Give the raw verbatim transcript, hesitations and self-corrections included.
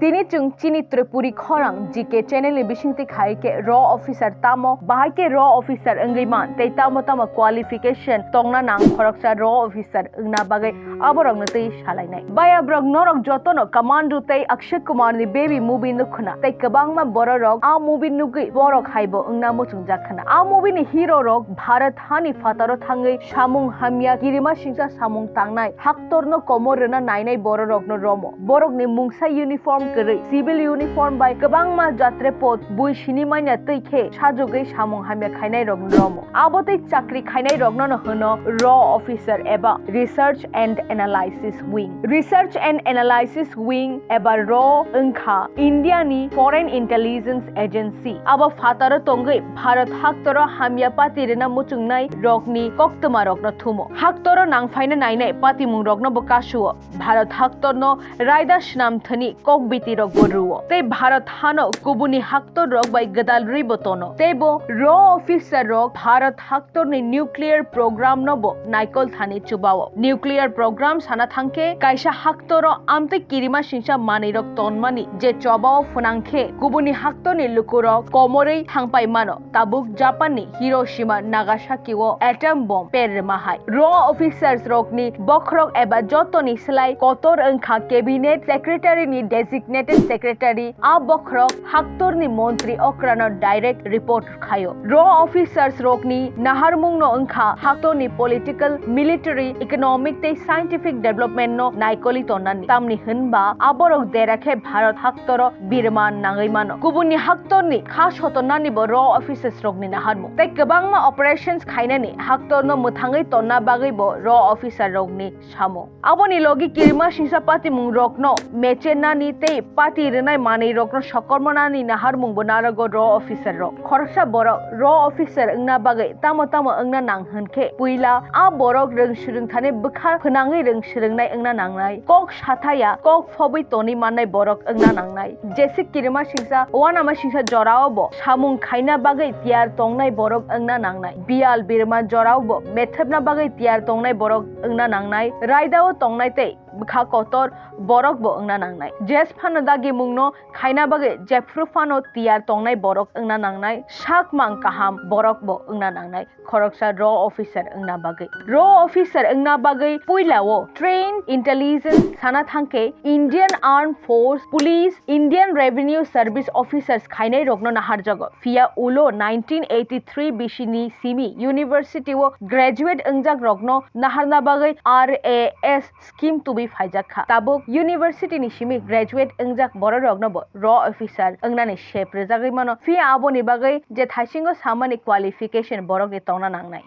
Tini chwng chini Tripuri khorang G K channel ni bisingtwi khai khe raw officer tamo, bahai khe raw officer wngwi man tei tamo tamo qualification tongna nang khoroksa raw officer wngna bagwi aborokno twi salainai. Baya borok norok jotono Commando tei Akshay Kumar ni Baby movie nuk khna tei kwbangma bororok a movie nugwi borok haibo wngna muchungjak khna. A movie ni hero rok Bharat hani phataro thangwi samung hamya kirima singsa samung tangnai haktorno komor rwna nainai bororokno romo. Borokni mungsa uniform kwrwi, civil uniform bai kwbangma jatrepot bui sini manya twi khe sajogwi samung hamya khainairokno romo. Abo tei chakri khainairokno hwno raw officer eba research and analysis wing. Research and analysis wing eba raw wngkha India ni Foreign Intelligence Agency. Abo phataro tongwi Bharat haktoro hamya pati rwna muchungnai rokni koktwma rokno thumo. Haktoro nangphaina nainai patimung rokno bo kasuo. Bharat haktorno raida swnam thani kokbiti rok bo rwo. Tei Bharat hano kubuni haktor rok bai gwdal rwi bo tono. Tei bo raw officer rok Bharat haktorni nuclear program no bo naikol thani chubao. Nuclear program sana thangkhe kaisa haktoro amtwi kirima singsa manwi rok tonmani je chobao phwnang khe kubuni haktorni lukurok komorwi thangpai mano. Tabuk Japan ni Hiroshima Nagasaki o atom bomb per rwma hai. Raw officers rok ni bokhorok eba joto ni slai kotor wngkha cabinet secretary ni designated secretary. A bokhorok haktor ni montri okra no direct report khaio. Raw officers rok ni naharmung no wngkha haktor ni political, military, economic tei scientific development no naikoli tonani. Tamni hwnba aborok dera khe Bharat haktoro birman nangwi mano. Kubuni haktorni kha sotonani bo raw officers rokni naharmung. Tei kwbangma operations khainani haktorno mwthangwi tonna bagwi bo raw officer rokni samung. Aboni logi kirima singsa patimung rokno mechenani tei pati rwnai manwi rokno sokormanani naharmung bo narago raw officer rok. Khoroksa borok raw officer wngna bagwi tamo tamo wngna nang hwnkhe puila a borok rwng swrwng thani bwkha phwnangwi rwng swrwngnai wngna nangnai. Kok sathaya kok phobwi tonwi mannai borok wngna nangnai. Jesi kirima singsa, uanama singsa jorao bo samung khaina bagwi tiyar tongnai borok wngna nangnai. Biyal birma jorao bo methepna bagwi tiyar tongnai borok wngna nangnai. Raidao tongnai tei bwkha kotor borok bo wngna nangnai. Jes phano dagimungno khaina bagwi jephru phano tiyar tongnai borok wngna nangnai. Sak mang kaham borok bo wngna nangnai. Khoroksa raw officer wngna bagwi. Raw officer wngna bagwi puilao trained intelligence sana thangkhe Indian Armed Force, Police, Indian Revenue Service officers khainai rokno naharjago. Phiya ulo nineteen eighty-three bisini simi university o graduate wngjak rokno naharna bagwi R A S scheme tubui phaijak kha. Tabuk university ni simi graduate wngjak borok rokno bo raw officer wngnani sep rwjagwi mano. Phiya aboni bagwi je thaisingo samani qualification borok ni tongna nangnai.